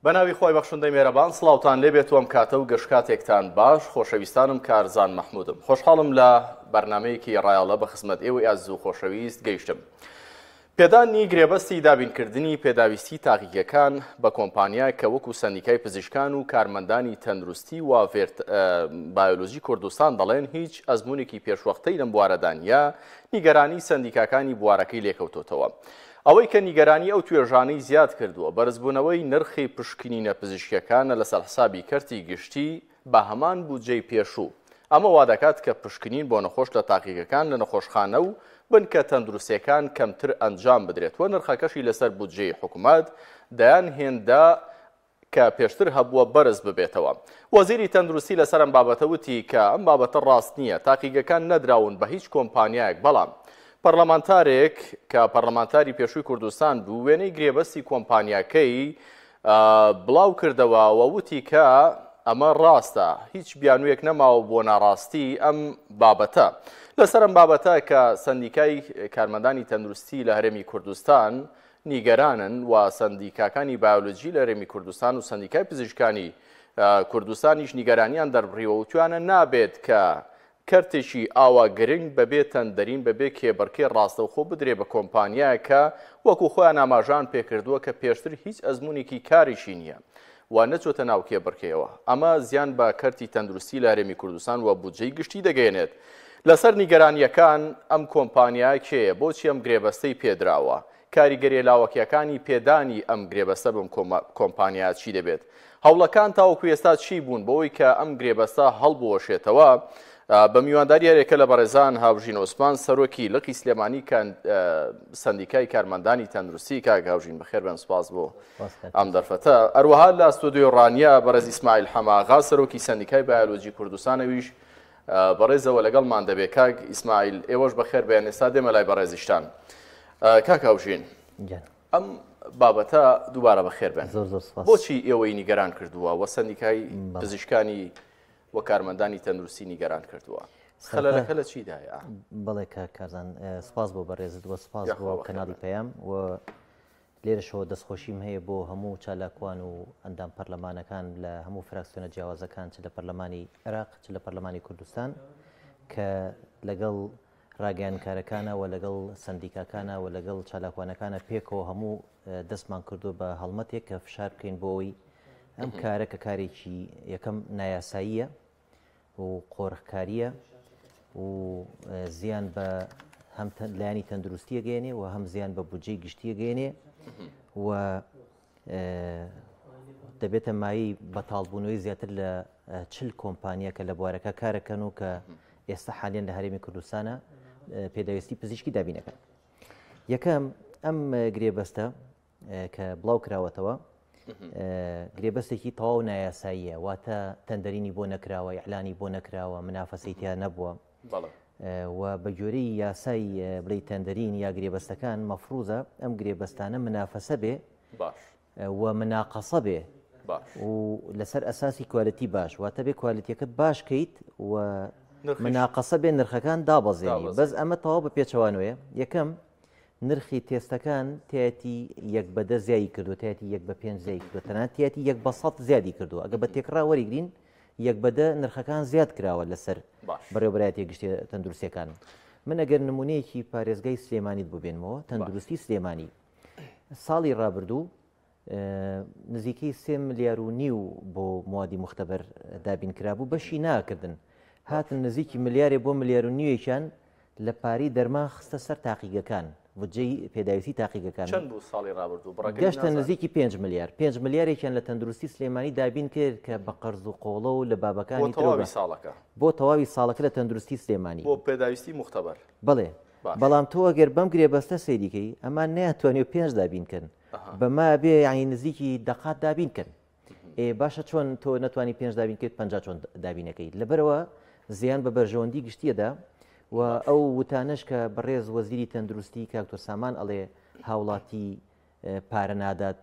بەناوی خوای بەخشندەی مێرەبان سڵاوتان لێبێت و ئەم کاتە و گەشت کاتێکتان باش خۆشەویستانم کارزان مەحمودم خۆشحاڵم لە بەرنمەیەکی ڕایەڵە بە خزمەت ئێوەی ئازیز و خۆشەویست گەیشتم. پێدانی گرێبەستی دابینکردنی پێداویستی تاقیگەکان بە کۆمپانیا کە وەکو سەندیکای پزیشکان و کارمەندانی تەندروستی و بایۆلۆجی کوردستان دەڵێن هیچ ئەزمونێکی پێشوەختەی لەم بوارەدا نییە، نیگەرانی سەندیکاکانی بوارەکەی لێکەوتۆتەوە. ئەوەی کە نیگەرانی ئەو توێژانەی زیاد کردووە، بەرزبوونەوەی نرخی پشکنینە پزیشکییەکانە لەسەر حسابی کەرتی گشتی بە هەمان بودجەی پێشوو. ئەمە وادەکات کە پشکنین بۆ نەخۆش لە تاقیگەکان لە نەخۆشخانە و بنکە تەندروستییەکان کەمتر ئەنجام بدرێت و نرخەکەشی لەسەر بودجەی حکومەت دەیان هێندە کە پێشتر هەبووە بەرز ببێتەوە. وەزیری تەندروستی لەسەر ئەم بابەتە وتی کە ئەم بابەتە ڕاست نییە، تاقیگەکان نەدراون بە هیچ کۆمپانیایەک، بەڵام پەرلەمانتارێک کە پەرلەمانتاری پێشووی کوردستان بوو وێنەی گرێبەستی کۆمپانیاکەی بڵاو کردەوە و وتی کە ئەمە ڕاستە، هیچ بیانوویەک نەماوە بۆ ناڕاستی ئەم بابەتە. لەسەر ئەم بابەتە کە سەندیکای کارمەندانی تەندروستی لە هەرێمی کوردستان نیگەرانن و سەندیکاکانی بایۆلۆجی لە هەرێمی کوردستان و سەندیکای پزیشکانی کوردستانیش نیگەرانیان دەربڕیوە وتویانە نابێت کە کەرتێکی ئاوا گرنگ بەبێ تەندەرین بەبێ کێبڕکێ ڕاستەوخۆ بدرێ بە کۆمپانیایەک کە وەکو خۆیان ئاماژان پێکردووە کە پێشتر هیچ ئەزمونێکی کاریشی نییە و نەچۆتە ناو کێبڕکێیەوە. ئەمە زیان بە کەرتی تەندروستی لە هەرێمی کوردستان و بودجەی گشتی دەگەیەنێت. لەسەر نیگەرانییەکان، ئەم کۆمپانیایە کێیە؟ بۆچی ئەم گرێبەستەی پێدراوە؟ کاریگەرییە لاوەکییەکانی پێدانی ئەم گرێبەستە بەم کۆمپانیایە چی دەبێت؟ هەوڵەکان تاوەکو ئێستا چی بوون بۆوەی کە ئەم گرێبەستە هەڵبوەشێتەوە؟ بە میوانداری هەرێکە لە بەڕێزان هاوژین عوسمان سەرۆکی لقی سلێمانی سەندیکای کارمەندانی تەندروستی کاک هاوژین بەخێربێن سوپاس بۆ ئەم دەرفەتە. هەروەها لە ستۆدیۆی ڕانیە بەڕێز ئیسماعیل حەماغا سەرۆکی سەندیکای بایۆلۆجی کوردستان ئەویش بەڕێزەوە لەگەڵمان دەبێت. کاک ئیسماعیل ئێوەش بەخێر بێن. ئێستا دێمە لای بەڕێزیشتان. کاک هاوژین ئەم بابەتە دووبارە بەخێر بێن. زۆر زۆر سپاس. بۆچی ئێوەی نیگەران کردووە و سەندیکای پزیشکانی و کارمەندانی تەندروستی نیگەران کردووە؟ خەلەلەکە لە چیدایە؟ بەڵێ کاک کارزان سپاس بۆ بەڕێزت و سپاس بۆ کەناڵی پەیام و لێرەشەوە دەستخۆشیم هەیە بۆ هەموو چالاکوان و ئەندام پەرلەمانەکان لە هەموو فراکسیۆنە جیاوازەکان چ لە پەرلەمانی عێراق چ لە پەرلەمانی کوردستان کە لەگەڵ ڕاگەیاندکارەکانە و لەگەڵ سەندیکاکانە و لەگەڵ چالاکوانەکانە پێکەوە هەموو دەستمان کردو بە هەڵمەتێک کە فشار بکەین بۆ ئەوەی ئەم کارە کە کارێکی یەکەم نایاساییە و قۆرخکارییە و زیان بە هەم لایەنی تەندروستیە گەێنێ و هەم زیان بە بودجەی گشتیە گەێنێ و دەبێتە مایەی بەتاڵبوونەوەی زیاتر لە چل کۆمپانیا کە لە بوارەکە کارەکەن و کە ئێستا حالیان لە هەرێمی کوردستانە پێداویستی پزیشکی دابینەکەن. یەکەم ئەم گرێبەستە کە بڵاو کراوەتەوە گرێبەستێکی تەواو نایاساییە واتە تەندەرینی بۆ نەکراوە ئیعلانی بۆ نەکراوە منافەسەی تیا نەبووە و بە گوێرەی یاسای بڵێ تەندەرین یا گرێبەستەکان مەفروزە ئەم گرێبەستانە منافەسە بێ و مناقەسە بێ و لەسەر ئەساسی quality باش واتە بێ quality یەکە باش کەیت و مناقەسە بێ نرخەکان دابەزێنی بەس ئەمە تەواو بە پێچەوانەوەیە یەکەم نرخی تێستەکان تیایەتی یەک بە دە زیادی کردووە، تیایەتی یەک بە پێنج زیادی کردووە، تەنانەت تیایەتی یەک بە سەد زیادی کردووە. ئەگەر بە تێکڕا وەریگرین یەک بە دە نرخەکان زیاد کراوە لەسەر بەڕێوەبەرایەتیە گشتیە تەندروستیەکان. من ئەگەر نمونەیەکی پارێزگای سلێمانیت بۆ بێنمەوە، تەندروستی سلێمانی ساڵی ڕابردوو نزیکەی سێ ملیار و نیو بۆ موادی موختەبەر دابین کرابوو، بەشی ناکردن. هاتن نزیکی ملیارێ بۆ ملیار و نیوێکیان لە پارەی دەرمان خستە سەر تاقیگەکان، بودجەی پێداویستی تاقیگەکان. چەند بوو ساڵی ڕابردوو بڕەکەی گەشتە نازانم. نزیکی پێنج ملیار. پێنج ملیارێکیان لە تەندروستی سلێمانی دابین کرد کە بە قەرز و قۆڵە و لە بۆ بابەکانی ترەوە تەواوی ساڵەکە. بۆ تەواوی ساڵەکە لە تەندروستی سلێمانی. بۆ پێداویستی موختەبەر. بەڵێ. باش. بەڵام تۆ ئەگەر بەم گرێبەستە سەیری کەی ئەمان نەیانتوانیوە پێنج دابین کەن. بەمە ئەبێ یانی نزیکی دەقات دابین کەن. ئێ باشە چۆن تۆ نەتوانی پێنج دابین کەیت 50 چۆن دابینەکەیت لەبەرەوە زیان بە بەرژەوەندی گشتیەدا و ئەو وتانەش کە بەڕێز وەزیری تەندروستی کاکتۆر سامان ئەڵێ هاوڵاتی پارە نادات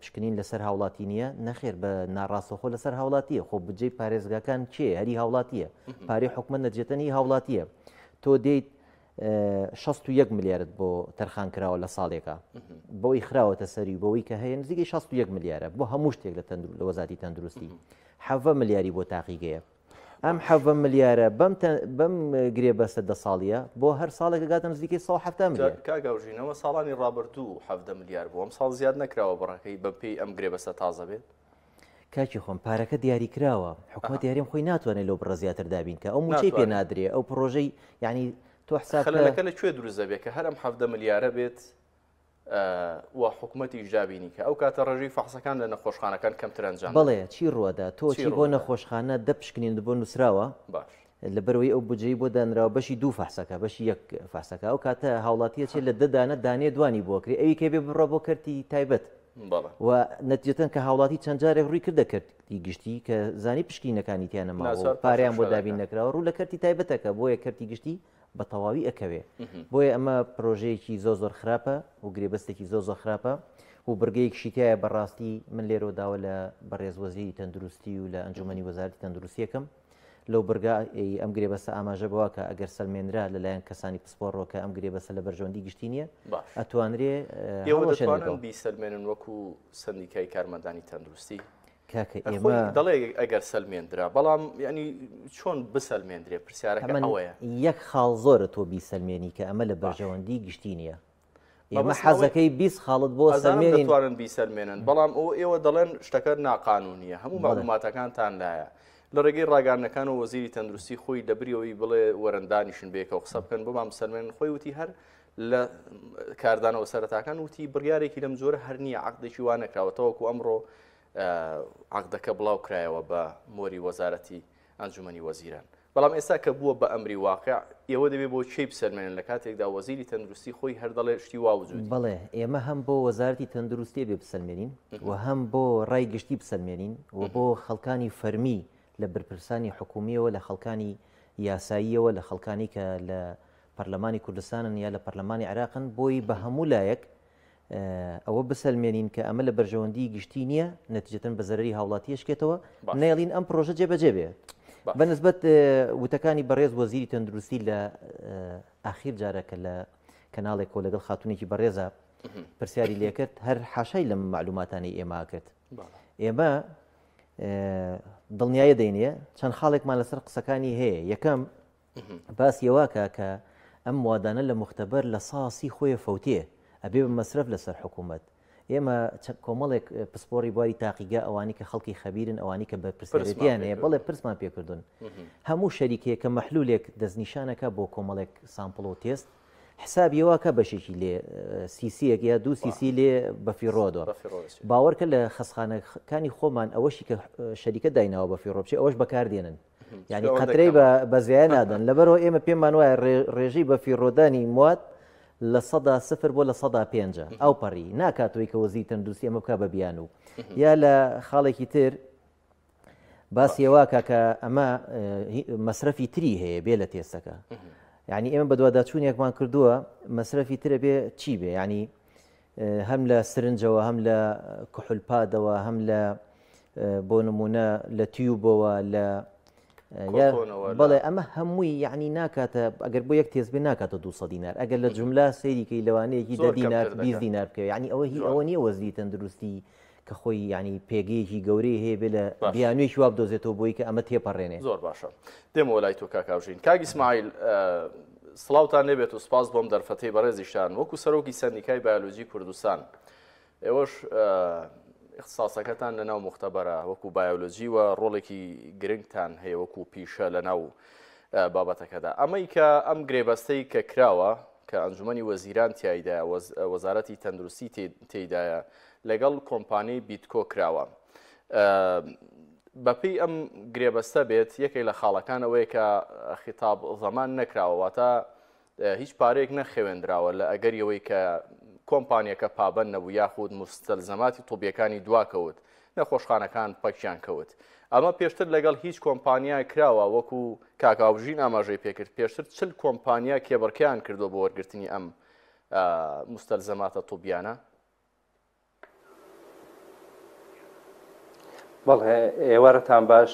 پشکنین لەسەر هاوڵاتی نییە نەخێر بە ناڕاستەخۆ لەسەر هاوڵاتیە خۆ بجێ پارێزگاکان کێ هەری هاوڵاتیە پارەی حکومت نەجێتەنی هاوڵاتیە تۆ دێیت. 61 ملیارد بۆ تەرخان کراوە لە ساڵێکا بەوەی خراوەتە سەری بەوەی کە هەیە نزیکەی 61 ملیارە بۆ هەموو شتێک لە تەندرو لە وەزاتی تەندروستی حەڤە ملیاری بۆ تاقیگەیە ئەم حەڤە ملیارە بەم بەم گرێبەستە دە ساڵیە بۆ هەر ساڵێک گاتە نزیکەی 170 ملیار کاک هاوژینەوە ساڵانی ڕابردوو حەڤدە ملیار بوو ئەم ساڵ زیاد نەکراوە بڕەکەی بە پێی ئەم گرێبەستە تازە بێت کاکی خۆم پارەکە دیاری کراوە حکومەتی هەرێم خۆی ناتوانێت لەو بڕە زیاتر دابین کە ئەو موچەی پێ نادرێ ئەو پرۆژەی یعنی تۆ حساب خەلەکە لە کوێ دروست دەبێت کە هەر ئەم حەڤدە ملیارە بێت و حکومەتیش دابینی کە ئەو کاتە ڕێژەی فەحسەکان لە نەخۆشخانەکان کەمتر ئەنجام بەڵێ چی ڕوەدا تۆ چی بۆ نەخۆشخانە دە پشکنین بۆ نووسراوە باش لەبەرەوەی ئەو بودجەی بۆ دانراوە بەشی دوو فەحسەکە بەشی یەک فەحسەکە ئەو کاتە هاوڵاتیە چێت لە دە دانە دانێ دوانی بۆکرێ ئەوی کە بێ بڕە بۆ کەرتی تایبەت و نەتیجەتەن کە هاوڵاتی چەند جارێک ڕووی کردە کەرتی گشتی کە زانی پشکینەکانی تیا نەماوە پارەیان بۆ دابین نەکراوە ڕوو لە کەرتی تایبەتەکە بۆیە کەرتی گشتی بە تەواوی ئەکەوێ بۆیە ئەمە پرۆژەیەکی زۆر زۆر خراپە و گرێبەستێکی زۆر زۆر خراپە و بڕگەیەکشی تایە بەڕاستی من لێرەوە داوا لە بەڕێز وەزیری تەندروستی و لە ئەنجومەنی وەزارەتی تەندروستیەکەم لەو بڕگە ی ئەم گرێبەستە ئاماژە بەوە کە ئەگەر سەلمێنرا لەلایەن کەسانی پسپۆڕەوە کە ئەم گرێبەستە لە بەرژەوەندی گشتی نییە، باش. ئەتوانرێ ئێوە هەڵوەشێنرێتەوە. دەتوانن بیسەلمێنن وەکو سەندیکای کارمەندانی تەندروستی؟ کاکە هەر خۆی ئێمە دەڵێ ئەگەر سەلمێندرا، بەڵام یانی چۆن بسەلمێندرێ پرسیارەکە تەمەن ئەوەیە. یەک خاڵ زۆرە تۆ بیسەلمێنی کە ئەمە لە باش. بەرژەوەندی گشتی نییە. ئێمە مەبەستم ئەوەیە حەزەکەی 20 خاڵت بۆ ئەزانم سەلمێنین. دەتوانن بیسەلمێنن، بەڵام ئەوە ئێوە دەڵێن شتەکە ناقانوونییە، هەموو بەڵێ. مەعلوماتەکانتان لایە. لە ڕێگەی ڕاگەیاندنەکانەوە وەزیری تەندروستی خۆی لەبری ئەوەی بڵێ وەرن دانیشن بەیەکەوە قسە بکەن بۆمان بسەلمێنن خۆی وتی هەر لە کاردانەوە سەرەتاکان وتی بڕیارێکی لەم جۆرە هەر نییە عەقدێکی وا نەکراوە تاوەکو ئەمڕۆ عەقدەکە بڵاو کرایەوە بە مۆری وەزارەتی ئەنجومەنی وەزیران. بەڵام ئێستا کە بووە بە ئەمری واقع، ئێوە دەبێ بۆ کێی بسەلمێنن لە کاتێکدا وەزیری تەندروستی خۆی هەر دەڵێ شتی وا وجودی نییە؟ بەڵێ، ئێمە هەم بۆ وەزارەتی تەندروستی ئەبێ بسەلمێنین و هەم بۆ ڕای گشتی بسەلمێنین و بۆ خەڵکانی فەرمی لە برپرسانی حکوومییەوە لە خەڵکانی یاساییەوە لە خەڵکانی کە لە پەرلەمانی کوردستانن یا لە پەرلەمانی عێراقن بۆی بە هەموو لایەک ئەوە بسەلمێنین کە ئەمە لە بەرژەوەندی گشتی نییە نەتیجەتەن بە زەرەری هاوڵاتی ئەشکێتەوە نەیڵین ئەم پرۆژە جێبەجێ بێت بە نسبەت وتەکانی بەڕێز وەزیری تەندروستی لە ئاخیر جارە کە لە کەناڵێکەوە لەگەڵ خاتونێکی بەڕێزە پرسیاری لێکرد هەر حاشای لەم معلوماتانەی ئێمە کرد ئێمە دڵنیایە دەینێ چەند خاڵێکمان لەسەر قسەکانی هەیە یەکەم باسی ئەوە کە کە ئەم موادانە لە موختەبەر لە ساسی خۆیە فەوتێ ئەبێ بە مەسرەف لەسەر حکوومەت ئێمە کۆمەڵێک پسپۆڕی بواری تاقیگە ئەوانی کە خەڵکی خەبیرن ئەوانی کە بەرپرسیارێتیان هەیە بەڵێ پرسمان پێکردوون هەموو شەریکەیە کە مەحلولێک دەستنیشانەکە بۆ کۆمەڵێک sample و تێست حسابی واکە بەشێکی لێ سیسیەک یا دوو سیسی لێ بەفیڕۆدۆ باوەڕکە لە خەسخانەکانی خۆمان ئەوەشی کە شەریکە دایناوە بەفیڕۆ بچێ ئەوەش بەکاردێنن یعنی قەترەی بە زیایە نادەن لەبەرەوە ئێمە پێمان وایە ڕێژەی بەفیڕۆدانی مواد 0% بۆ 5% ئەو پەڕی ناکاتەوەی کە وەزیری تەندروستی ئەمە بک بە بیان و یا لە خاڵێکی تر باسی ئەوە کە ئەمە مەسرەفی تری هەیە بێ لە تێستەکە یعنی ئێمە بەدواداچوونێکمان کردووە مەسرەفی ترە بێ چی بێ ینی هەم لە سرنجەوە هەم لە کحولپادەوە هەم لە بۆ نمونە لە تیوبەوە لە بەڵێ ئەمە هەمووی یعنی ناکاتە ئەگەر بۆ یەک تێز بێ ناکاتە 200 دینار ئەگەر لە جملە سەیریکەی لەوانەیەکی دە دینار 20 دینار بکەوێت یعنی ئەوە هی ئەوە نییە وەزیری تەندروستی کە خۆی یانی پێگەیەکی گەورەی هەیە بێ لە بیانوویەکی وا بدۆزێتەوە بۆی کە ئەمە تێپەڕێنێ. زۆر باشە دێمەوە لای تۆ کاک هاوژین. کاک ئیسماعیل سڵاوتان لێبێت و سپاس بۆم دەرفەتەی بەڕێزیشتان وەکو سەرۆکی سەندیکای بایۆلۆجی کوردستان ئێوەش ئیختساسەکەتان لە ناو موختەبەرە وەکو بایۆلۆجی و ڕۆڵێکی گرنگتان هەیە وەکو پیشە لە ناو بابەتەکەدا ئەمەی کە ئەم گرێبەستەی کە کراوە کە ئەنجومەنی وەزیران تیایدایە وەزارەتی تەندروستی تێیدایە لەگەڵ کۆمپانیای بیتکۆ کراوە. بەپێی ئەم گرێبەستە بێت یەکێک لە خاڵەکان ئەوەیە کە خیتاب زەمان نەکراوە واتە هیچ پارەیەک نەخەوێندراوە لە ئەگەری ئەوەی کە کۆمپانیەکە پابەند نەبوو یاخود مستەلزەماتی طبیەکانی دواکەوت نەخۆشخانەکان پەکیان کەوت ئەمە پێشتر لەگەڵ هیچ کۆمپانیا کراوە وەکو کاک هاوژین ئاماژەی پێکرد پێشتر چل کۆمپانیا کێبڕکێیان کردووە بۆ وەرگرتنی ئەم مستەلزەماتە طبیانە بەڵێ ئێوارەتان باش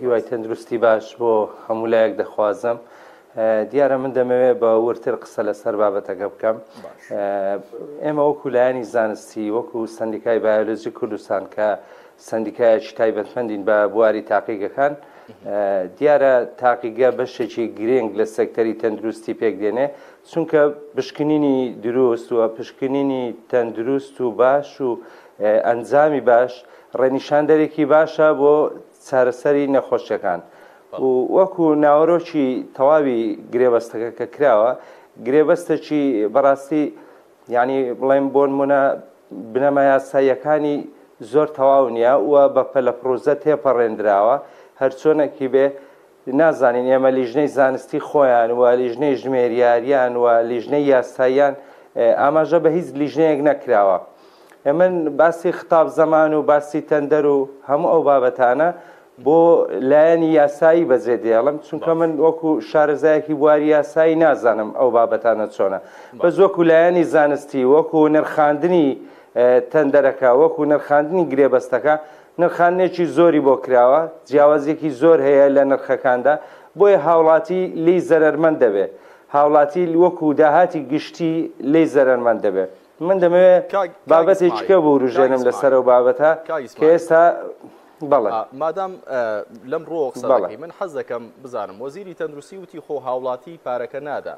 هیوای تەندروستی باش بۆ هەموو لایەک دەخوازم. دیارە من دەمەوێت بە وردتر قسە لەسەر بابەتەکە بکەم. ئێمە وەکو لایەنی زانستی، وەکو سەندیکای بایۆلۆجی کوردستان کە سەندیکایەکی تایبەتمەندین بە بواری تاقیگەکان، دیارە تاقیگە بەشێکی گرنگ لە سێکتەری تەندروستی پێک دێنێ، چونکە پشکنینی دروست و پشکنینی تەندروست و باش و ئەنجامی باش ڕێنیشاندەرێکی باشە بۆ چارەسەری نەخۆشیەکان و وەکو ناوەرۆکی تەواوی گرێبەستەکە کە کراوە گرێبەستێکی بەڕاستی یعنی بڵێم بۆ نمونە بنەما یاساییەکانی زۆر تەواو نییە و بە پەلەپڕوزە تێپەڕێندراوە هەرچۆنێکی بێ نازانین ئێمە لیژنەی زانستی خۆیان و لیژنەی ژمێریاریان و لیژنەی یاساییان ئاماژە بە هیچ لیژنەیەک نەکراوە من باسی خطاب زەمان و باسی تەندەر و هەموو ئەو بابەتانە بۆ لایەنی یاسایی بەجێ دێڵم چونکە من وەکو شارەزایەکی بواری یاسایی نازانم ئەو بابەتانە چۆنە بەس وەکو لایەنی زانستی وەکو نرخاندنی تەندەرەکە وەکو نرخاندنی گرێبەستەکە نرخاندنێکی زۆری بۆ کراوە جیاوازیەکی زۆر هەیە لە نرخەکاندا بۆیە هاوڵاتی لێی زەرەرمەند دەبێ هاوڵاتی وەکو داهاتی گشتی لێی زەرەرمەند دەبێ. من دەمەوێت بابەتێکی کە بوروژێنم لەسەر ئەو بابەتە کە ئێستا بەڵێ. مادام لەم ڕووەوە قسە دەکەی من حەز دەکەم بزانم وەزیری تەندروستی وتی خۆ هاوڵاتی پارەکە نادا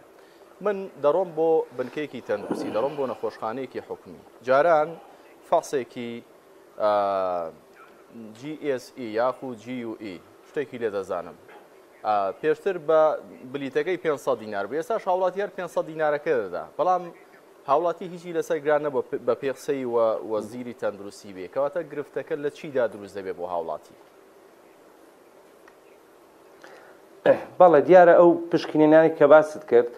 من دەڕۆم بۆ بنکەیەکی تەندروستی دەڕۆم بۆ نەخۆشخانەیەکی حکومی جاران فەحسێکی GSE یاخو GUE شتێکی لێ دەزانم پێشتر بە بلیتەکەی 500 دینار بوو ئێستاش هاوڵاتی هەر 500 دینارەکە دەدا بەڵام هاوڵاتی هیچی لەسەر گران نەبووە بە پێی قسەی وەزیری تەندروستی بێ کەواتە گرفتەکە لە چیدا دروست دەبێ بۆ هاوڵاتی؟ بەڵێ دیارە ئەو پشکنینانی کە باست کرد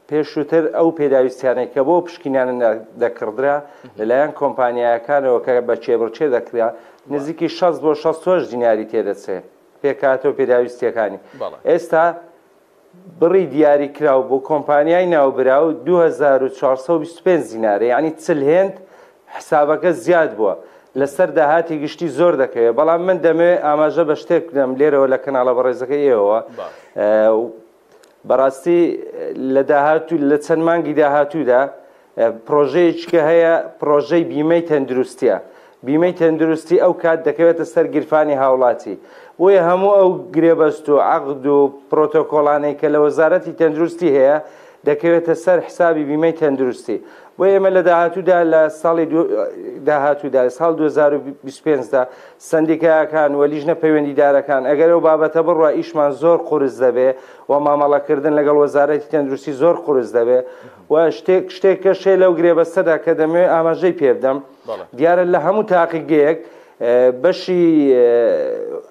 پێشووتر ئەو پێداویستیانەی کە بۆ پشکینانە دەکڕدرا لەلایەن کۆمپانیایەکانەوە کە بە کێبڕکێ دەکرا نزیکی 60 بۆ 68 دیناری تێدەچێ پێکهاتە و پێداویستیەکانی ئێستا بڕی دیاریکراو بۆ کۆمپانیای ناوبراو 2425 دینارە یعنی 40 هێند حسابەکە زیاد بووە لەسەر داهاتی گشتی زۆر دەکەوێت بەڵام من دەمەوێت ئاماژە بە شتێک بدەم لێرەوە لە کەناڵە بەڕێزەکەی ئێوەوە بەڕاستی لە داهاتوو لە چەند مانگی داهاتوودا پرۆژەیەکی کە هەیە پرۆژەی بیمەی تەندروستیە بیمەی تەندروستی ئەو کات دەکەوێتە سەر گیرفانی هاوڵاتی بۆیە هەموو ئەو گرێبەست و عەقد و پرۆتۆکۆڵانەی کە لە وەزارەتی تەندروستی هەیە دەکەوێتە سەر حسابی بیمەی تەندروستی بۆیە ئێمە لە داهاتوودا لە ساڵی داهاتوودا لە ساڵ 2025 دا سەندیکایەکان و لیژنە پەیوەندیدارەکان ئەگەر ئەو بابەتە بڕوا ئیشمان زۆر قورس دەبێ و مامەڵەکردن لەگەڵ وەزارەتی تەندروستی زۆر قورس دەبێ و شتێک شتێک کەش هەیە لەو گرێبەستەدا کە دەمەوێت ئاماژەی پێ بدەم دیارە لە هەموو تاقیگەیەک بەشی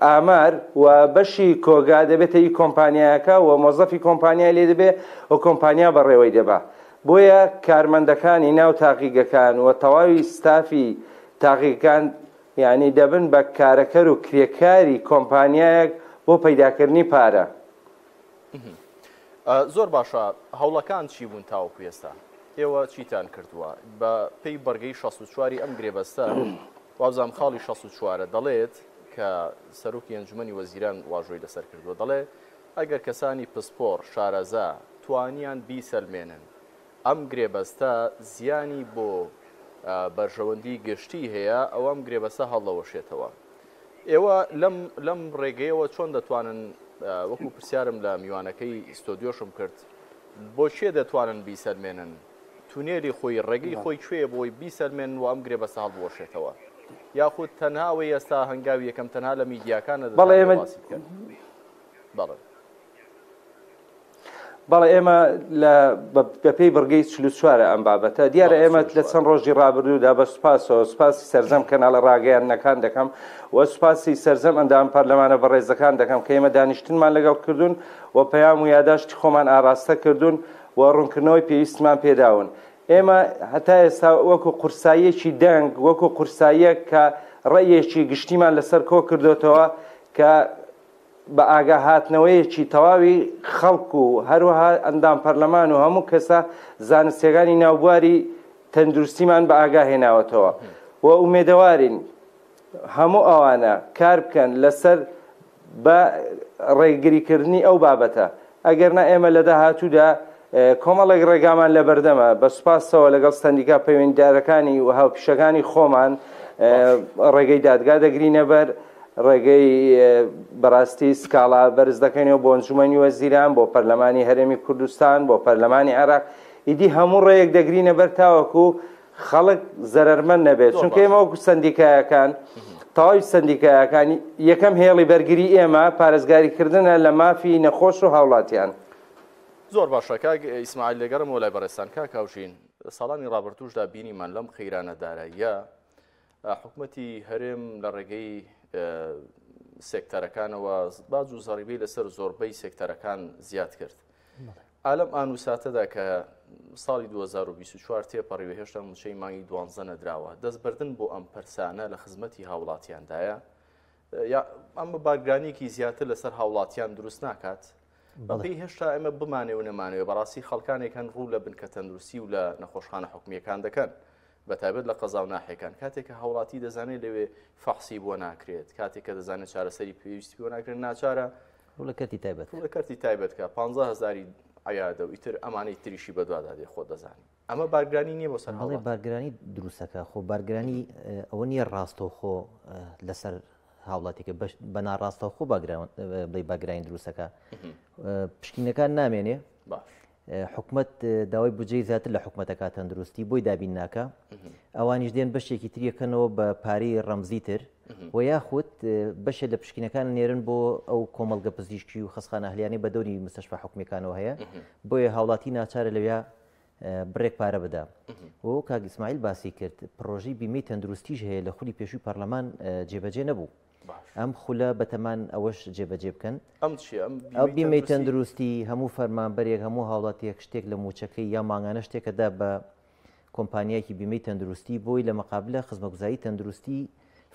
ئامار و بەشی کۆگا دەبێتە ئی کۆمپانیایەکە و مۆزەفی کۆمپانیای لێ دەبێ و کۆمپانیا بەڕێوەی دەبا بۆیە کارمەندەکانی ناو تاقیگەکان و تەواوی ستافی تاقیگەکان یعنی دەبن بە کارەکەر و کرێکاری کۆمپانیایەک بۆ پەیداکردنی پارە. زۆر باشە هەوڵەکان چی بوون تاوەکو ئێستا ئێوە چیتان کردووە بە پێی بەرگەی 64 ئەم گرێبەستە وابزانام خاڵی 64 دەڵێت کە سەرۆکی ئەنجومەنی وەزیران واژۆی لەسەر کردووە دەڵێ ئەگەر کەسانی پسپۆڕ شارەزا توانیان بیسەلمێنن ئەم گرێبەستە زیانی بۆ بەرژەوەندی گشتی هەیە ئەوە ئەم گرێبەستە هەڵدەوەشێتەوە ئێوە لەم لەم ڕێگەیەوە چۆن دەتوانن وەکو پرسیارم لە میوانەکەی ستۆدیۆشم کرد بۆ کێ دەتوانن بیسەلمێنن تونێلی خۆی ڕێگەی خۆی کوێیە بۆی بیسەلمێنن و ئەم گرێبەستە هەڵبوەشێتەوە یاخود تەنها ئەوەی ئێستا هەنگاوی یەکەم تەنها لە میدیاکانە بەڵێ دەتانەوێت ئێمە باسی بکەن بەڵێ بەڵێ ئێمە لە بەپێی بڕگەی 44 ئەم بابەتە دیارە ئێمە لە چەند ڕۆژی ڕابردوودا بە سوپاسەوە سوپاسی سەرجەم کەناڵە ڕاگەیاندنەکان دەکەم و سوپاسی سەرجەم ئەندام پەرلەمانە بەڕێزەکان دەکەم کە ئێمە دانیشتنمان لەگەڵ کردوون و پەیام و یاداشتی خۆمان ئاراستە کردوون و ڕوونکردنەوەی پێویستمان پێداون ئێمە هەتا ئێستا وەکو قورساییەکی دەنگ وەکو قورساییەک کە ڕەئیەکی گشتیمان لەسەر کۆ کردۆتەوە کە بە ئاگا هاتنەوەیەکی تەواوی خەڵک و هەروەها ئەندام پەرلەمان و هەموو کەسە زانستیەکانی ناوبواری تەندروستیمان بە ئاگا هێناوەتەوە و ئومێدەوارین هەموو ئەوانە کار بکەن لەسەر بە ڕێگریکردنی ئەو بابەتە. ئەگەرنا ئێمە لە داهاتوودا کۆمەڵێک ڕێگامان لەبەردەمە، بە سوپاسەوە لەگەڵ سەندیکا پەیوەندیدارەکانی و هاوپیشەکانی خۆمان ڕێگەی دادگا دەگرینەبەر، ڕێگەی بەڕاستی سکاڵا بەرز دەکەینەوە بۆ ئەنجومەنی وەزیران، بۆ پەرلەمانی هەرێمی کوردستان، بۆ پەرلەمانی عێراق، ئیدی هەموو ڕێیەک دەگرینەبەر تاوەکو خەڵک زەرەرمەند نەبێت، چونکە ئێمە وەکو سەندیکایەکان تەواوی سەندیکایەکان یەکەم هێڵی بەرگری ئێمە پارێزگاریکردنە لە مافی نەخۆش و هاوڵاتیان. زۆر باشە کاک ئیسماعیل دەگەڕێمەوە لای بەڕێزتان کاک هاوژین ساڵانی ڕابردووشدا بینیمان لەم قەیرانە داراییە حکومەتی هەرێم لە ڕێگەی سێکتەرەکانەوە باج و زەڕیبەی لەسەر زۆربەی سێکتەرەکان زیاد کرد. ئالەم ئان و ساتەدا کە ساڵی 2024 تێپەڕی و هێشتا موچەی مانگی دوانزە نەدراوە دەستبردن بۆ ئەم پرسانە لە خزمەتی هاوڵاتیاندایە یا ئەمە بارگرانیەکی زیاتر لەسەر هاوڵاتیان دروست ناکات؟ بەپێی هێشتا ئێمە بمانێ و نەمانەوێ بەڕاستی خەڵکانێک هەن ڕوو لە بنکە تەندروستی و لە نەخۆشخانە حکومییەکان دەکەن بەتایبەت لە قەزا و ناحیەکان کاتێک کە هاوڵاتی دەزانێت لەوێ فەحسی بۆ ناکرێت کاتێک کە دەزانێت چارەسەری پێویستی بۆ ناکرێت ناچارە ڕوو لە کەرتی تایبەت ڕوو لە کەرتی تایبەت کە 15 هەزاری عیادە و ئیتر ئەمانەی تریشی بەدوادا دێ خۆت دەزانی ئەمە بارگرانی نییە بۆ سەر بەڵێ بارگرانی دروستەکە خۆ بارگرانی ئەوە نییە ڕاستەوخۆ لەسەر هاوڵاتیەکە بە ناڕاستەوخۆ بڵێ باگرانی دروستەکە پشکینەکان نامێنێ حکومت داوای بجێ زیاتر لە حکومەتەکە تەندروستی بۆی دابین ناکە ئەوانیش دێن بەشێکی تریەکەنەوە بە پارەی ڕەمزی تر و یاخود بەشێ لە پشکینەکان نێرن بۆ ئەو کۆمەڵگە پزیشکی و خەسخانە هەلیانی بە دەوری مستەشفا حکومیەکانەوە هەیە بۆیە هاوڵاتی ناچارە لەویا بڕێک پارە بدا و کاک ئیسماعیل باسی کرد پڕۆژەی بیمەی تەندروستیش هەیە لە خولی پێشووی پەرلەمان جێبەجێ نەبوو ئەم خولە بەتەمان ئەوەش جێبەجێ بکەن ئەم چیە ئەو بیمەی تەندروستی هەموو فەرمانبەرێک هەموو هاوڵاتیەک شتێک لە موچەکەی یا مانگانە شتێکەدا بە کۆمپانیایەکی بیمەی تەندروستی بۆی لە مەقابلە خزمەگوزاری تەندروستی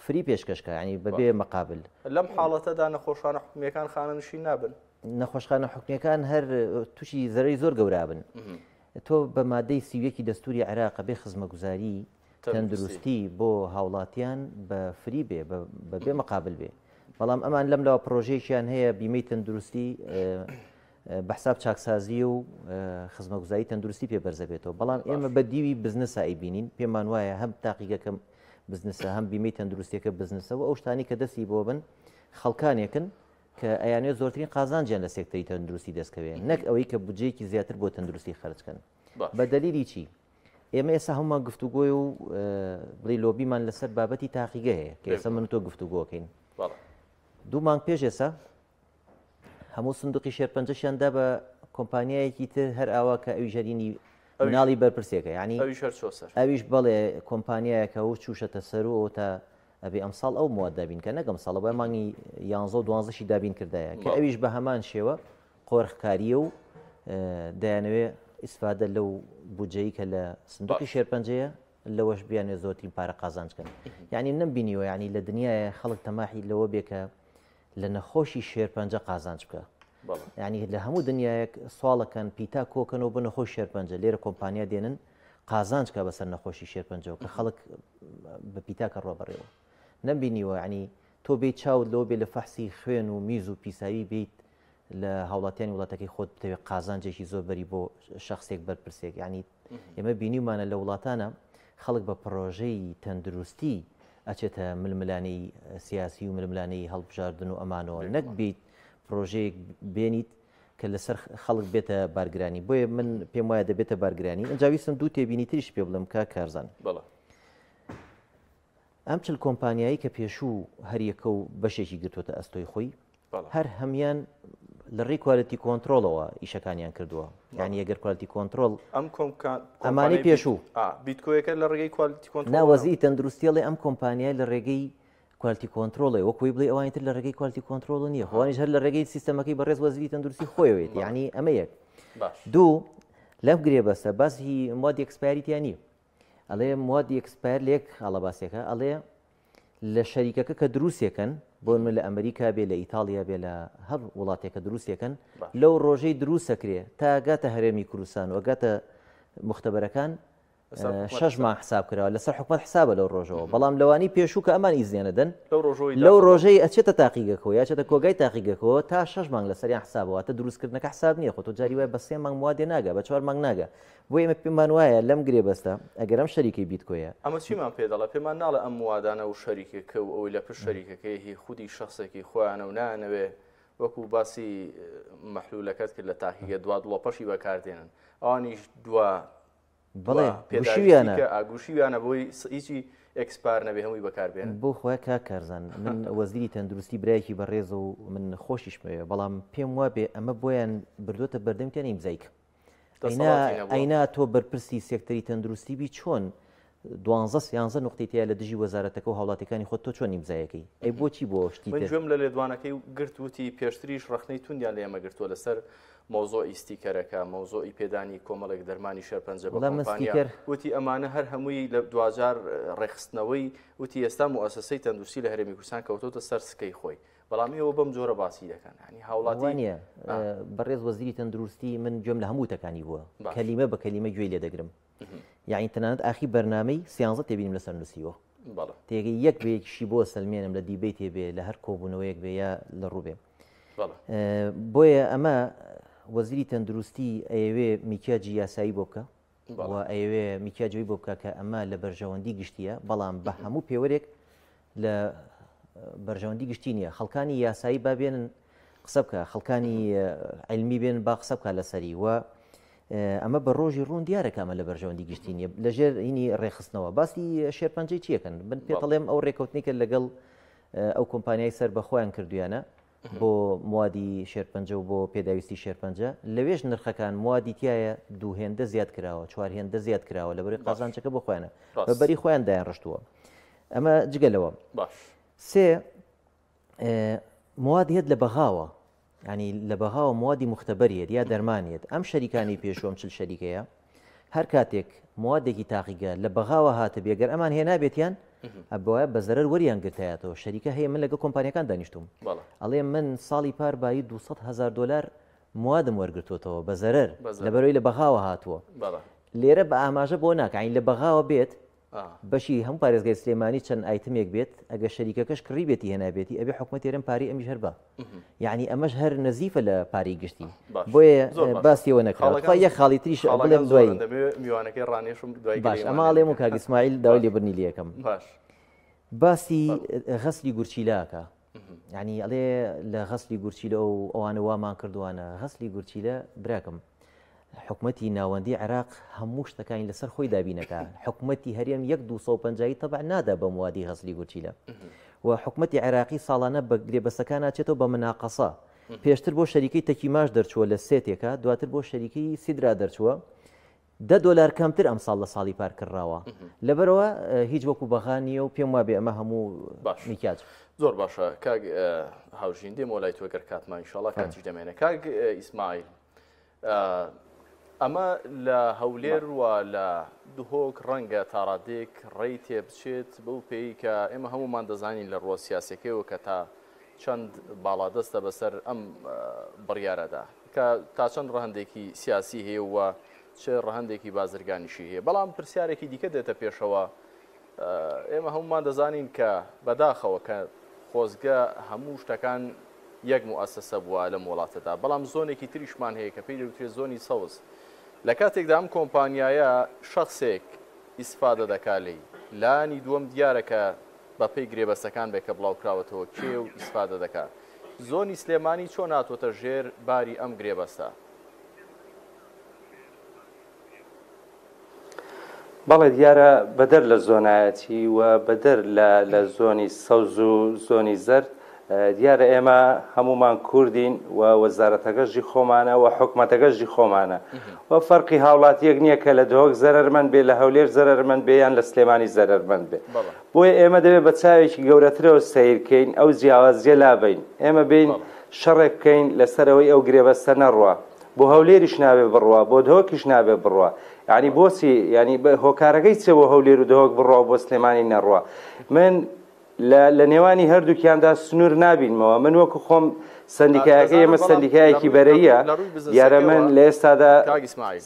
free پێشکەشکە ینی بەبێ مەقابل لەم حاڵەتەدا نەخۆشخانە حکومیەکان خانەنشین نابن نەخۆشخانە حکومیەکان هەر تووشی زەرەری زۆر گەورابن تۆ بە مادەی 31 دەستوری عێراق بێ خزمەگوزاری تەندروستی بۆ هاوڵاتیان بە free بێ بە بێ مقابل بێ بەڵام ئەمان لەم لاوە پرۆژەیەکیان هەیە بیمەی تەندروستی بە حساب چاکسازی و خزمەگوزاری تەندروستی پێ بەرزەبێتەوە بەڵام ئێمە بە دیوی بزنسا ئەیبینین پێمان وایە هەم تاقیگەکەم بزنسە هەم بیمەی تەندروستیەکە بزنسەوە ئەو شتانی کە دەستی بۆ بن خەڵکانێکن کە ئەیانوێت زۆرترین قازانجیان لە سێکتەری تەندروستی دەستکەوێت نەک ئەوەی کە بودجەیەکی زیاتر بۆ تەندروستی خەرجکەن بە دەلیلی چی؟ ئێمە ئێستا هەمومان گفتوگۆی و بڵی لۆبیمان لەسەر بابەتی تاقیگە هەیە کە ئێستا من تۆ گفتوگۆکەین دوو مانگ پێش ئێستا هەموو سندوقی شێرپەنجەشیان دا بە کۆمپانیایەکی تر هەر ئاوا کە ئەویش هەرینی مناڵی بەرپرسێکە ینی ئەویش بەڵێ کۆمپانیایەکە و چوشەتە سەر و تا ئەبێ ئەمساڵ ئەو مواد دابین کە نەک ئەمساڵ بە مانگی یانزە و دوانزەشی دابین کردایە کە ئەویش بە هەمان شێوە قۆرخکاریە و دەیانەوێ ئیسفادە لەو بودجەی کە لە سندوقی شێرپەنجەیە لەوەش بیانێ زۆرترین پارە قازانج کەن یعنی نەمبینیوە یعنی لە دنیاە خەڵک تەماحی لەوە بێ کە لە نەخۆشی شێرپەنجە قازانج بکە یعنی لە هەموو دنیایەک سواڵەکەن پیتا کۆکەنەوە بۆ نەخۆش شێرپەنجە لێرە کۆمپانیا دێنن قازانج کە بەسەر نەخۆشی شێرپەنجەوە کە خەڵک بە پیتاکە ڕۆ بەڕێوە نەمبینیوە ینی تۆ بێ چاوت لەوە بێ لە فەحسی خوێن و میز و پیساوی بیت لە هاوڵاتیانی وڵاتەکەی خۆت بتەوێت قازانجێکی زۆر بەری بۆ شخصێک بەرپرسێک ینی ئێمە بینیومانە لە وڵاتانە خەڵک بە پڕۆژەی تەندروستی ئەچێتە ململانێی سیاسی و ململانێی هەڵبژاردن و ئەمانەوە نەک بیت پرۆژەیەک بێنیت کە لەسەر خەڵک بێتە بارگرانی بۆیە من پێم وایە دەبێتە بارگرانی ئەجا ویستم دوو تێبینی تریش پێ بڵێم کاک کارزان بەڵێ. ئەم 40 کۆمپانیایی کە پێشوو هەریەکە و بەشێکی گرتوتە ئەستۆی خۆی هەر هەمان لە ڕێی quality control ەوە ئیشەکانیان کردووە یعنی ئەگەر quality control ئەم ئەمانی پێشوو بیتکۆیەکە لە ڕێگەی quality control نا وەزیری تەندروستیڵێ ئەم کۆمپانیای لە ڕێگەی quality control ێ وەکوی بڵێ ئەوانی تر لە ڕێگەی quality control نییە خۆوانیش هەر لە ڕێگەی سیستەمەکەی بەڕێز وەزیری تەندروستی خۆیەوێت یعنی ئەمە یەک دوو لەم گرێبەستە باسی موادی expire ی تیا نییە ئەڵێ موادی expire لە یەک خاڵە باسێکە ئەڵێ لە شەریکەکە کە دروستێکەن بۆ من لە ئەمریکا بێ لە ئیتاڵیا بێ لە هەر وڵاتێکە دروستێکەن لەو ڕۆژەی دروستەکرێ تا گاتە هەرێمی کوردستان و گاتە مختبەرەکان. شەش مانگ حساب کراوە لەسەر حکومەت حسابە لەو ڕۆژەوە بەڵام لەوانی پێشوو کە ئەمان ئیزنیانەدەن لەو ڕۆژەی ئەچێتە تاقیگەکەوە یا چێتە کۆگای تاقیگەکەوە تا شەش مانگ لەسەریان حسابەوە واتە دروستکردنەکە حساب نییە خۆ تۆ جاری وایە بە سێ مانگ موادێ ناگا بە چوار مانگ ناگا بۆ ئێمە پێمان وایە لەم گرێبەستە ئەگەر ئەم شەریکەی بیتکۆیە ئەمە چیمان پێ دەڵێ پێمان ناڵێ ئەم موادانە و شەریکەکە و ئەوەی لە پشت شەریکەکەی هی خودی شخصێکی خۆیانە و نایانەوێ وەکو باسی مەحلولەکەت کرد لە تاقیگە دوا دڵۆپەشی بەکاردێنن ئەوانیش دوا بەڵێ گوشیویانە گوشیویانە بۆی هیچی expire نەبێ هەمووی بەکاربێن. بۆ خۆی کاک کارزان من وەزیری تەندروستی برایەکی بەڕێزە و من خۆشیشمەوێ بەڵام پێم وابێ ئەمە بۆیان بردوتە بەردەمتیان ئیمزای کە ئەینا تۆ بەرپرسی سێکتەری تەندروستی بی چۆن دوانزە سیانزە نقطەی تیا لە دژی وەزارەتەکە و هاوڵاتیەکانی خۆت تۆ چۆن ئیمزایەکەی ئەی بۆچی بۆ شتی من گوێم لە لێدوانەکەی گرت وتی پێشتریش ڕەخنەی توندیان لە ئێمە گرتووە لەسەر مەوزوعی ستیکەرەکە، مەوزوعی پێدانی کۆمەڵێک دەرمانی شێرپەنجە بە کۆمپانیا، وتی ئەمانە هەر هەمووی لە دواجار ڕێکخستنەوەی، وتی ئێستا موئەسەسەی تەندروستی لە هەرێمی کوردستان کەوتۆتە سەر سکەی خۆی، بەڵام ئێوە بەم جۆرە باسی دەکەن، یانی هاوڵاتی نییە. بەڕێز وەزیری تەندروستی من گوێم لە هەموو وتەکانی بووە، کەلیمە بە کەلیمە گوێی لێ دەگرم، یانی تەنانەت ئاخی بەرنامەی سیانزە تێبینیم لەسەر نووسیوە. تێگەی یەک بە یەکیشی بۆ سەلمێنم لە دیبەیتێ بێ لە هەر کۆبوونەوەیەک بێ یا لە ڕوو بێ. بۆیە ئەمە وەزیری تەندروستی ئەیەوێ میکیاجی یاسایی بۆ بکە و ئەیەوێ میکیاجەوەی بۆ بکە کە ئەمە لە بەرژەوەندی گشتیە بەڵام بە هەموو پێوەرێک لە بەرژەوەندی گشتی نییە خەڵکانی یاسایی با بێنن قسە بکە خەڵکانی علمی بێن با قسە بکە لەسەری و ئەمە بە ڕۆژی ڕوون دیارە کە ئەمە لە بەرژەوەندی گشتی نییە لەژێر هینی ڕێخستنەوە باسی شێرپەنجەی چیەکەن من پێتەڵێم ئەو ڕێکەوتنی کە لەگەڵ ئەو کۆمپانیای سەر بە خۆیان کردویانە بۆ موادی شێرپەنجە و بۆ پێداویستی شێرپەنجە لەوێش نرخەکان موادی تایە دوو هێندە زیاد کراوە چوار هێندە زیاد کراوە لەبەری قازانچەکە بۆ خۆیانە بە بەری خۆیان دایان ڕشتووە ئەمە جگە لەوە سێ مواد هێت لە بەغاوە ینی لە بەغاوە موادی مختبەریت یا دەرمانیت ئەم شەریکانی پێشوەم چل شەریکەیە هەر کاتێک موادێکی تاقیگە لە بەغاوە هاتبێ گەر ئەمان هێنابێتیان ئەبوایە بە زەرەر وەریان گرتایەتەوە شەریکە هەیە من لەگەڵ کۆمپانیەکان دانیشتوم ئەڵێ من ساڵی پار بایی 200 هزار دلار موادم وەرگرتوتەوە بە زەرەر لەبەرەوەی لە بەغاوە هاتووە لێرە بە ئاماژە بۆ ناکەین لە بەغاوە بێت بەشی هەموو پارێزگای سلێمانی چەند ئایتمێک بێت ئەگەر شەریکەکەش کڕیبێتی هێنابێتی ئەبێ حکومەتی هەرێم پارەی ئەمیش هەر با یعنی ئەمەش هەر نەزیفە لە پارەی گشتی بۆیە باسی ئەوە نەکراوە تخوا یەک خاڵی تریش بڵێم دوایی میوانەکەی ڕانێشم دوای باش ئەمە ئەڵێم و کاک ئیسماعیل داوای لێبوردنی لێکەم باش باسی غەسلی گورچیلاکە یعنی ئەڵێ لە غەسلی گورچیلە و ئەوانە وامان کردوانە غەسلی گورچیلە براکەم حکومەتی ناوەندی عێراق هەموو شتەکانی لەسەر خۆی دابینەکا حکومەتی هەرێم یەک 250 تەبع نادا بە موادی غەسلی گورچیلە و حکومەتی عێراقی ساڵانە بە گرێبەستەکان ناچێتەوە بە مناقەسە پێشتر بۆ شەریکەی تەکیماش دەرچووە لە سێتێکە دواتر بۆ شەریکەی سیدرا دەرچووە دە دۆلار کەمتر ئەمساڵ لە ساڵی پار کڕراوە لەبەرئەوە هیچ وەکو بەغا نییە و پێم وابێ ئەمە هەموو باش میکیاج. زۆر باشە کاک هاوژین دێمەوە لای تۆ گەر کاتمان ئینشاڵا کاتیش دەمێنێ کاک ئیسماعیل ئەمە لە هەولێر و لە دهۆک ڕەنگە تاڕادەیەک ڕێی تێبچێت بەو پێی کە ئێمە هەمومان دەزانین لە ڕووە سیاسەکەیەوە کە تا چەند باڵادەستە بەسەر ئەم بڕیارەدا کە تا چەند ڕەهەندێکی سیاسی هەیە و چ ڕەهەندێکی بازرگانیشی هەیە بەڵام پرسیارێکی دیکە دێتە پێشەوە ئێمە هەمومان دەزانین کە بەداخەوە کە خۆزگە هەموو شتەکان یەک موئەسەسە بووە لەم وڵاتەدا بەڵام زۆنێکی تریشمان هەیە کە پێی دەوترێت زۆنی سەوز لە کاتێکدا ئەم کۆمپانیایە شەخسێک ئیسفادە دەکا لێی لانی دووەم دیارە کە بەپێی گرێبەستەکان بێ کە بڵاوکراوەتەوە کێ و ئیسفادە دەکا زۆنی سلێمانی چۆن هاتووەتە ژێر باری ئەم گرێبەستە؟ بەڵێ دیارە بەدەر لە زۆنایەتی و بەدەر لە لە زۆنی سەوز و زۆنی زەرد دیارە ئێمە هەمومان کوردین و وەزارەتەکەش جی خۆمانە و حکومەتەکەش جی خۆمانە و فەرقی هاوڵاتیەک نییە کە لە دهۆک زەرەرمەند بێ لە هەولێر زەرەرمەند بێ یان لە سلێمانی زەرەرمەند بێ بۆیە ئێمە دەبێت بە چاوێکی گەورەترەوە سەیرکەین ئەو جیاوازیە لابین ئێمە بین شەڕێک بکەین لەسەرەوەی ئەو گرێبەستە نەڕوا بۆ هەولێریش نابێ بڕوا بۆ دهۆکیش نابێ بڕوا یعنی بۆچی یعنی هۆکارەکەی چیە بۆ هەولێر و دهۆک بڕوا و بۆ سلێمانی نەڕوا من لە لە نێوانی هەردووکیاندا سنوور نابینمەوە من وەکو خۆم سندیکایەکە ئێمە سندیکایەکی بەرەیە دیارە من لە ئێستادا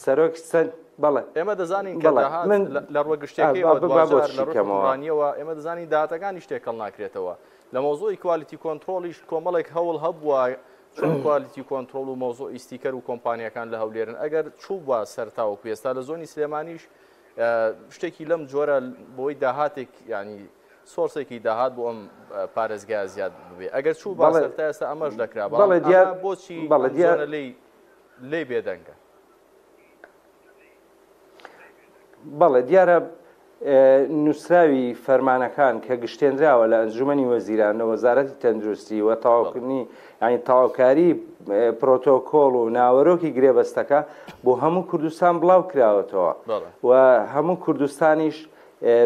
سەرۆک سند. بەڵێ ئێمە دەزانین کە بەڵێ داهات من لە ڕووە ئا، گشتیەکەیەوە با با دواجار بۆت لە ڕووی شیکەمەوە. حوکمڕانییەوە ئێمە دەزانین داهاتەکانیش تێکەڵ ناکرێتەوە. لە مەوزوعی quality control یش کۆمەڵێک هەوڵ هەبووە چۆن quality control و مەوزوعی ستیکەر و کۆمپانیاکان لە هەولێرن ئەگەر چووبووە سەر تاوەکو ئێستا لە زۆنی سلێمانیش شتێکی لەم جۆرە بۆی داهاتێک ینی source ێکی داهات بۆ ئەم پارێزگا زیاد ببێ ئەگەر چوو با سەر تا ئێستا ئەمەش دەکرا بەڵێ دیار بۆچی بەڵێ دیار لێی لێی بێدەنگە؟ بەڵێ دیارە نووسراوی فەرمانەکان کە گشتێنراوە لە ئەنجومەنی وەزیران لە وەزارەتی تەندروستی و تەواوکردنی یانی تەواوکاری پرۆتۆکۆڵ و ناوەرۆکی گرێبەستەکە بۆ هەموو کوردستان بڵاو کراوەتەوە و هەموو کوردستانیش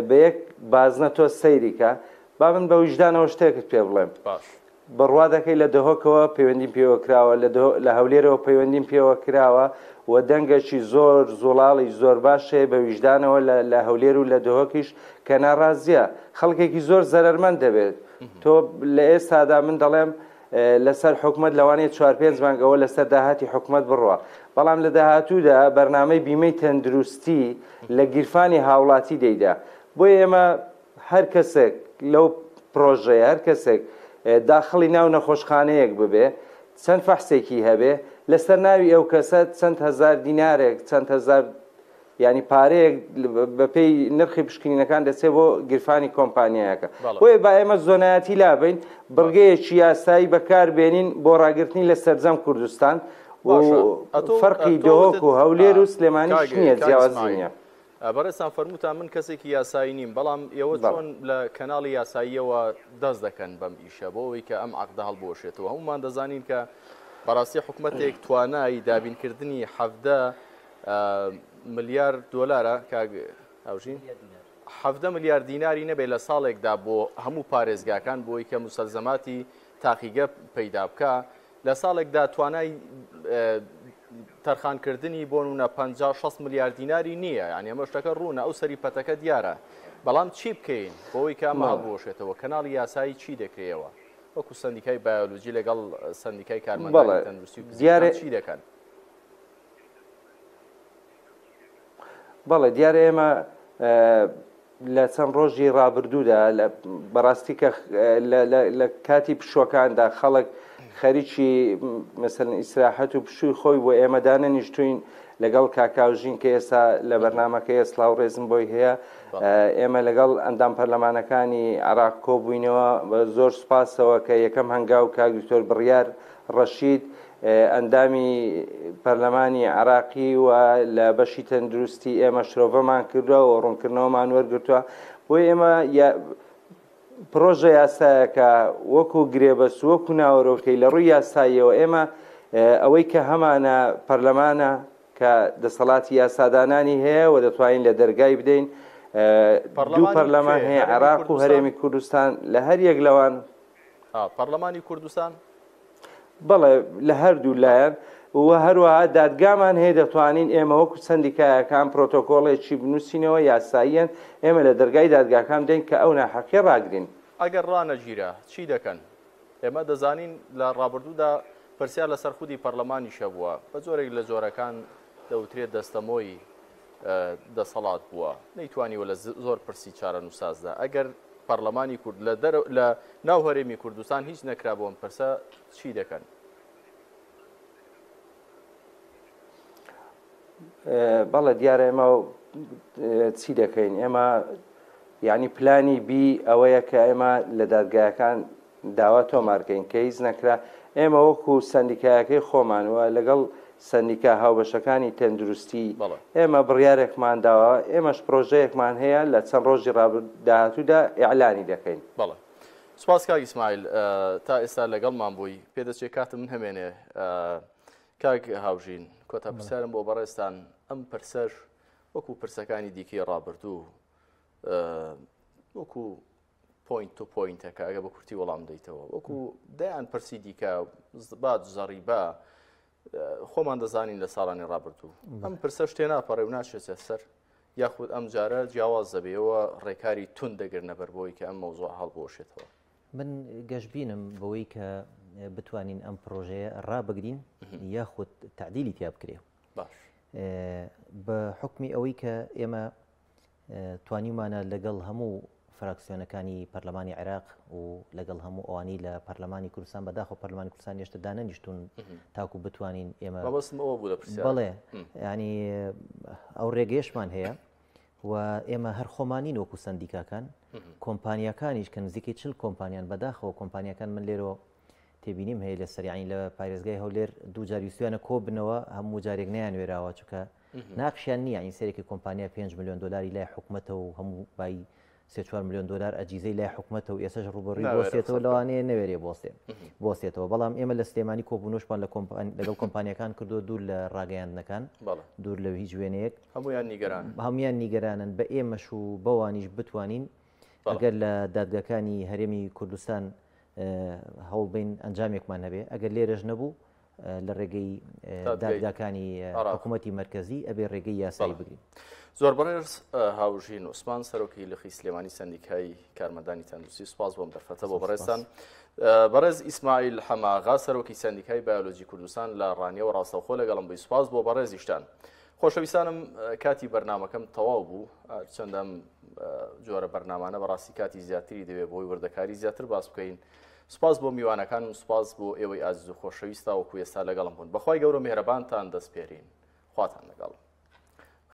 بە یەک بازنە تۆ سەیریکە با من بە ویژدانەوە شتێکت پێ بڵێم بڕوا دەکەی لە دهۆکەوە پەیوەندیم پێوە کراوە، لە دهۆ لە هەولێرەوە پەیوەندیم پێوە کراوە و دەنگەکی زۆر زوڵاڵی زۆر باش هەیە بە ویژدانەوە لە لە هەولێر و لە دهۆکیش کە ناڕازییە. خەڵکێکی زۆر زەرەرمەند دەبێت. تۆ لە ئێستادا من دەڵێم لەسەر حکومەت لەوانەیە چوار پێنج مانگ ئەوە لەسەر داهاتی حکومەت بڕوا. بەڵام لە داهاتوودا بەرنامەی بیمەی تەندروستی لە گیرفانی هاوڵاتی دەیدا. بۆیە ئێمە هەر کەسێک لەو پرۆژەیە هەر کەسێک داخڵی ناو نەخۆشخانەیەک ببێ چەند فەحسێکی هەبێ لەسەر ناوی ئەو کەسە چەند هەزار دینارێک چەند هەزار ینی پارەیەک بەپێی نرخی پشکنینەکان دەچێت بۆ گیرفانی کۆمپانیایەکە بۆیە با ئێمە زۆنایەتی لابین بڕگەیەکی یاسایی بەکاربێنین بۆ ڕاگرتنی لە سەرجەم کوردستان و فەرقی دهۆک و هەولێر و سلێمانیش نییە جیاوازی نییە. بەڕێزتان فەرمووتان من کەسێکی یاسایی نیم، بەڵام ئێوە چۆن لە کەناڵی یاساییەوە دەست دەکەن بەم ئیشە بۆ ئەوەی کە ئەم عەقدە هەڵبوەشێتەوە؟ هەموومان دەزانین کە بەڕاستی حکومەتێک توانای دابینکردنی 17 ملیار دۆلارە کاک هاوژین 17 ملیار دیناری نەبێت لە ساڵێکدا بۆ هەموو پارێزگاکان بۆی کە موسەلزەماتی تاقیگە پەیدا بکە لە ساڵێکدا توانای تەرخانکردنی بۆ نمونە 50 60 ملیار دیناری نییە یعنی ئەمە شتەکە ڕوونە ئەو سەری پەتەکە دیارە بەڵام چی بکەین بۆی کە ئەمە هەڵبوەشێتەوە کەناڵی یاسایی چی دەکرێەوە وەکو سندیکای بایۆلۆجی لەگەڵ سندیکای کارمەندانی تەندروستی و پزیشکان چی دەکەن؟ بەڵێ دیارە ئێمە لە چەند ڕۆژی ڕابردوودا بەڕاستی کە لە کاتی پشووەکاندا خەڵک خەریکی مەسەلەن ئیسراحەت و پشووی خۆی بۆ ئێمە دانەنیشتوین لەگەڵ کاکاوژین کە ئێستا لە بەرنامەکەیە سڵاو ڕێزم بۆی هەیە ئێمە لەگەڵ ئەندام پەرلەمانەکانی عراق کۆبووینەوە بە زۆر سوپاسەوە کە یەکەم هەنگاو کاک دکتۆر بڕیار ڕەشید ئەندامی پەرلەمانی عێراقی و لە بەشی تەندروستی ئێمە شرۆڤەمان کردووە و ڕوونکردنەوەمان وەرگرتووە بۆی ئێمە پرۆژە یاسایەکە وەکو گرێبەست وەکو ناوەرۆکەی لە ڕووی یاساییەوە ئێمە ئەوەی کە هەمانە پەرلەمانە کە دەسەڵاتی یاسادانانی هەیە و دەتوانین لە دەرگای بدەین دوو پەرلەمان هەیە عێراق و هەرێمی کوردستان لە هەر یەک لەوان پەرلەمانی کوردستان بەڵێ لە هەردوو لایەن و هەروەها دادگامان هەیە دەتوانین ئێمە وەکو سەندیکایەکان پرۆتۆکۆڵێکی بنووسینەوە یاساییەن ئێمە لە دەرگای دادگاکان بدەین کە ئەو ناحەقیە ڕاگرین. ئەگەر ڕانەگیرا چی دەکەن؟ ئێمە دەزانین لە ڕابردوودا پرسیار لەسەر خودی پەرلەمانیش هەبووە، بە جۆرێک لە جۆرەکان دەوترێت دەستەمۆی دەسەڵات بووە، نەیتوانیوە لە زۆر پرسی چارەنووسسازدا، ئەگەر پەرلەمانی کورد لە دەرەوە لە ناو هەرێمی کوردستان هیچ نەکرا بۆ ئەم پرسە چی دەکەن؟ بەڵێ دیارە ئێمە چی دەکەین ئێمە یعنی پلانی بی ئەوەیە کە ئێمە لە دادگایەکان داوا تۆمارکەین کە هیچ نەکرا ئێمە وەکو سەندیکایەکەی خۆمان و لەگەڵ سەندیکا هاوبەشەکانی تەندروستی ئێمە بڕیارێکمان داوە ئێمەش پرۆژەیەکمان هەیە لە چەند ڕۆژی داهاتوودا ئیعلانی دەکەین. بەڵێ سوپاس کاک ئیسماعیل تا ئێستا لەگەڵمان بووی پێدەچێ کاتم نەمێنێ کاک هاوژین کۆتا پرسیارم بۆ بەڕێزتان ئەم پرسەش وەکو پرسەکانی دیکەی ڕابردوو وەکو point to point ەکە ئەگە بە کورتی وەڵام دەیتەوە وەکو دەیان پرسی دیکە باج زەڕیبە خۆمان دەزانین لە ساڵانی ڕابردوو ئەم پرسەش تێناپەڕێ و ناچێتە سەر یاخود ئەم جارە جیاواز دەبێەوە ڕێکاری تون دەگرنە بەر بۆی کە ئەم مەوزوع هەڵبوەشێتەوە. من گەشبینم بەوەی کە بتوانین ئەم پرۆژەیە ڕابگرین یاخود تعدیلی تیا بکرێ. باش. بە حوکمی ئەوەی کە ئێمە توانیومانە لەگەڵ هەموو فراکسیۆنەکانی پەرلەمانی عێراق و لەگەڵ هەموو ئەوانی لە پەرلەمانی کوردستان بەداخۆ پەرلەمانی کوردستان هێشتا دانەنیشتون تاکو بتوانین ئێمە بەڵێ ینی ئەو ڕێگەیشمان هەیە و ئێمە هەر خۆمانین وەکو سندیکاکان کۆمپانیەکانیش کە نزیکەی چل کۆمپانیان بەداخەوە کۆمپانیەکان من لێرەوە تێبینیم هەیە لەسەر یانی لە پارێزگای هەولێر دوو جار ویستویانە کۆبنەوە هەموو جارێک نەیانوێراوە چونکە ناقشیان نییە یانی سەرێکی کۆمپانیا 5 میلیۆن دلاری لای حکومەتە و هەموو بای سێ 4 میلیۆن دلار ئەجیزەی لای حکومەتە و ئێسش ڕوبەڕووی بۆسێتەوە لەوانەیە نەوێرێ بۆسێ بۆسێتەوە بەڵام ئێمە لە سلێمانی کۆبوونەوەشمان لە لەگەڵ کۆمپانیەکان کردووە دوور لە ڕاگەیاندنەکان دوور لە هیچ وێنەیەک هەمویان نیگەران هەمویان نیگەرانن بە ئێمەش و بەوانیش بتوانین ئەگەر لە دادگاکانی هەرێمی کوردستان هەوڵبین ئەنجامێکمان هەبێ ئەگەر لێرەش نەبوو لە ڕێگەی دادگاکانی حکوومەتی مرکزی ئەبێ ڕێگەی یاسایی بگرین. زۆر بەڕێز هاوژین عوسمان سەرۆکی لقی سلێمانی سەندیکای کارمەندانی تەندروستی سوپاس بۆم دەرفەتە بۆ بەڕێزتان بەڕێز ئیسماعیل حەماغا سەرۆکی سەندیکای بایۆلۆجی کوردستان لە ڕانیەوە ڕاستەوخۆ لەگەڵم بووی سوپاس بۆ بەڕێزیشتان. خۆشەویستانم کاتی بەرنامەکەم تەواو بوو چەندەم جۆرە بەرنامانە بەڕاستی کاتی زیاتری دەوێت بۆی وردەکاری زیاتر باس بکەین سپاس بۆ میوانەکانم سپاس بۆ ئێوەی ئازیز و خۆشەویست تاوەکو ئێستا لەگەڵم بوون بەخوای گەورە مێهرەبانتان دەسپێرین خواتان لەگەڵ.